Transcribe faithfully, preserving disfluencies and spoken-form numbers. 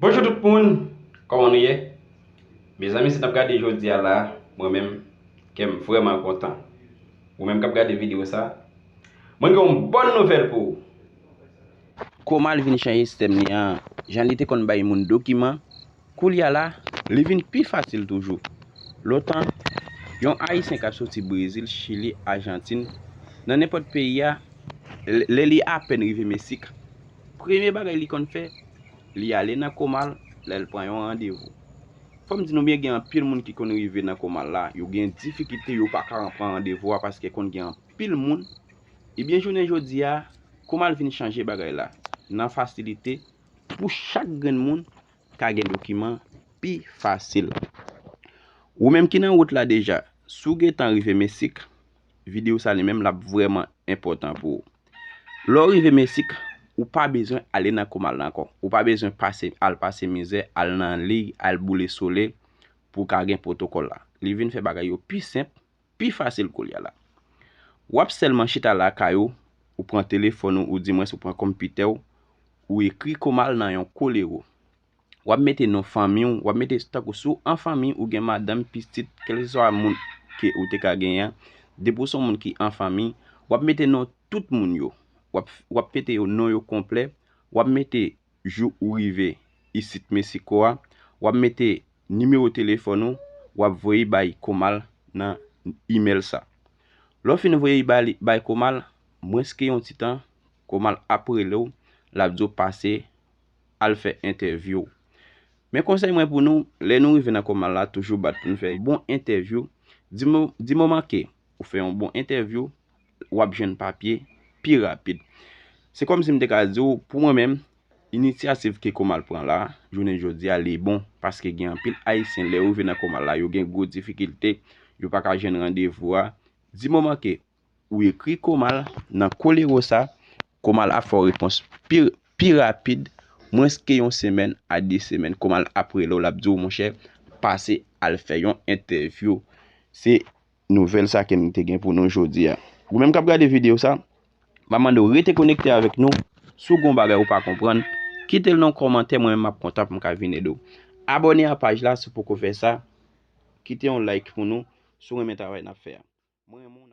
Bonjou tout moun, kòman nou ye? Mezanmi, si n ap gade jodi a la, mwen menm, kè m vrèman kontan. Ou menm k ap gade videyo sa, mwen gen yon bòn nouvèl pou ou. Komal vin chanje sistèm li an, jan li te konn bay moun dokiman, koulye a la, li vin pi fasil toujou. Lontan, yon Ayisyen k ap soti Brezil, Chili, Ajantin, nan nenpòt peyi a, lè li apèn rive Meksik, premye bagay li konn fè, li ale nan Komal, lè l pran yon randevou. Fò m di nou byen, gen anpil moun ki konn rive nan Komal la, yo gen difikilte, yo pa ka pran randevou a paske konn gen anpil moun. Ebyen, jounen jodi a, Komal vin chanje bagay la nan fasilite pou chak grenn moun ka gen dokiman pi fasil. Ou menm ki nan wout la deja, si w gentan rive Meksik, videyo sa li menm l ap vrèman enpòtan pou ou. Lè w rive Meksik, ou pa bezwen ale nan Komal la ankò. Ou pa bezwen pase, al pase mizè, al nan liy, al boule sole pou w ka gen pwotokòl la. Li vin fè bagay yo pi senp, pi fasil koulye a la. W ap sèlman chita lakay ou, ou pran telefòn ou, ou di mwens ou pran konpitè w, ou ekri Komal nan yon kolero. W ap mete non fanmi w, w ap mete tankou si w an fanmi, ou gen madanm, pitit, kèlkeswa moun ke ou te ka genyen an, depi w se yon moun ki an fanmi, w ap mete non tout moun yo. W ap, w ap mete yo non yo konplè, w ap mete jou ou rive isit Meksiko a, w ap mete nimewo telefòn ou, w ap voye bay Komal nan imèl sa. Lè w fin voye bay, bay Komal, mwens ke yon ti tan, Komal ap rele w, l ap di w pase al fè entèvyou. Men konsèy mwen pou nou, lè nou rive nan Komal la, toujou bat pou nou fè bon entèvyou. Di mo-, di moman ke ou fè yon bon entèvyou, w ap jwenn papye pi rapid. Se kòmsi m te ka di w, pou mwen menm, inisyativ ke Komal pran la, jounen jodi a, li bon, paske gen anpil Ayisyen, lè yo rive nan Komal la, yo gen gwo difikilte, yo pa ka jwenn randevou a. Di moman ke ou ekri Komal nan kolero sa, Komal ap fè w repons pi, pi rapid, mwens ke yon semèn a de semèn, Komal ap rele w, l ap di w, monchè, pase al fè yon entèvyou. Se nouvèl sa ke m te gen pou nou jodi a. Ou menm k ap gade videyo sa, m ap mande w rete konekte avèk nou. Si w gen yon bagay ou pa konprann, kite l nan kòmantè, mwen menm m ap kontan pou m ka vin ede w. Abòne a paj la si w poko fè sa. Kite yon like pou nou si w renmen travay n ap fè a. Mwen renmen w.